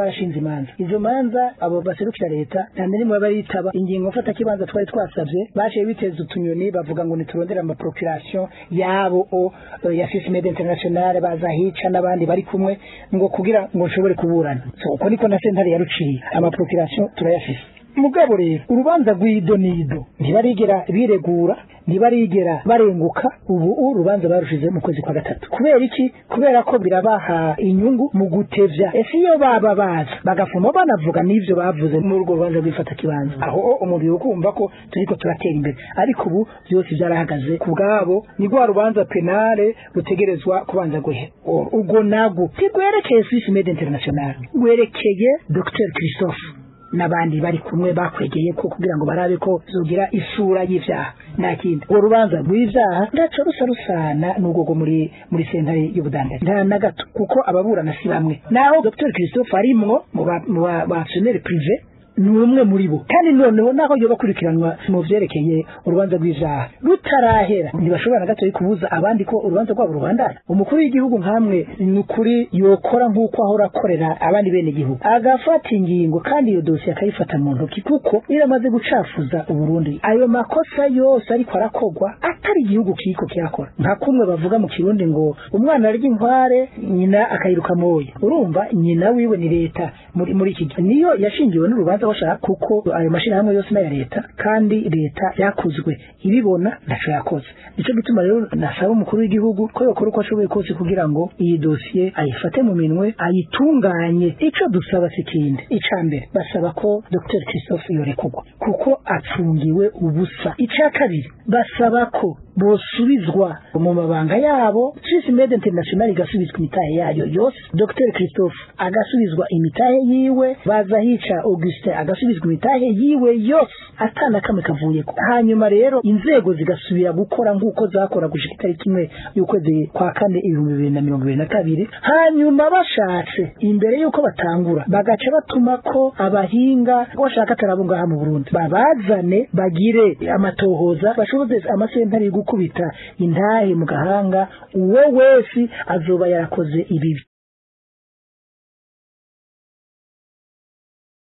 Twarashinze imanza, izo manza abo baserukira leta nta n'imwe baritaba. Ingingo mfata kibanza twari twasavye, baciye biteza utunyoni, bavuga ngo niturondere ama procuration yabo o ya Swiss Med International, bazahica n'abandi bari kumwe, ngo kugira ngo nshobore kuburana. So uko niko na sentare yaruciye, ama procuration turayafise. Mugabo rero urubanza rw'idonido ntibarigera biregura, ntibarigera barenguka. Ubu urubanza barushize mu kwezi kwa gatatu. Kubera iki? Kubera ko birabaha inyungu mu gutevya. Ese iyo baba baza bagafuma banavuga n'ivyo bavuze muri urwo rubanza rw'ifata kibanza, aho umuntu yokumva ko turiko turatera imbere. Ariko ubu byose byarahagaze ku bwabo. Ni rwa rubanza pénale rutegerezwa kubanza guhe. Ubwo nagwo ntirwerekeye Swiss Med International, rwerekeye Dr Christophe n'abandi bari kumwe bakwegeye ko kugira ngo barabe ko zogira isura y'ivyaha, nta kindi. Urwo rubanza rw'ivyaha ndaco rusa rusana n'urwo rwo muri sentare y'ubudandaji, nta na gato, kuko ababurana si bamwe. Naho Dr Christophe arimwo mu ba actionnaire privé, ni umwe muri bo. Kandi noneho naho yoba akurikiranwa mu vyerekeye urubanza rw'ivyaha rutarahera, ntibashobora na gato kubuza abandi ko urubanza rwabo rubandana. Umukuru w'igihugu nkamwe ni ukuri yokora nk'uko ahora akorera abandi bene gihugu, agafata ingingo kandi iyo dosiye akayifata mu ntoki, kuko iramaze gucafuza Uburundi. Ayo makosa yose ariko arakogwa atari igihugu kiriko kirakora, nka kumwe bavuga mu Kirundi ngo umwana arya inkware nyina akayiruka moya. Urumva nyina wiwe ni leta muri iki gihe, niyo yashingiwe n'urubanza bashaka, kuko ayo mashirahamwe yose n'aya leta, kandi leta yakuzwe ibibona, ntaco yakoze. Nico gituma rero nasaba umukuru w'igihugu ko yokora uko ashoboye kose kugira ngo iyi dosiye ayifate mu minwe, ayitunganye. Ico dusaba si kindi. Ica mbere, basaba ko Dr Christophe yorekurwa kuko apfungiwe ubusa. Ica kabiri, basaba ko bosubizwa mu mabanga yabo, Swiss Med International igasubizwa imitahe yayo yose, Dr Christophe agasubizwa imitahe yiwe, Bazahica Augustin agasubizwa imitahe yiwe yose atana kamwe kavuyeko. Hanyuma rero inzego zigasubira gukora nk'uko zakora gushika itariki 1 y'ukwezi kwa kane 2022. Hanyuma bashatse imbere y'uko batangura bagaca batuma ko abahinga bashaka atarabo ngaha mu Burundi, babazane bagire amatohoza, bashoboze amasentare gukubita intahe mu gahanga uwo wese azoba yarakoze ibibi.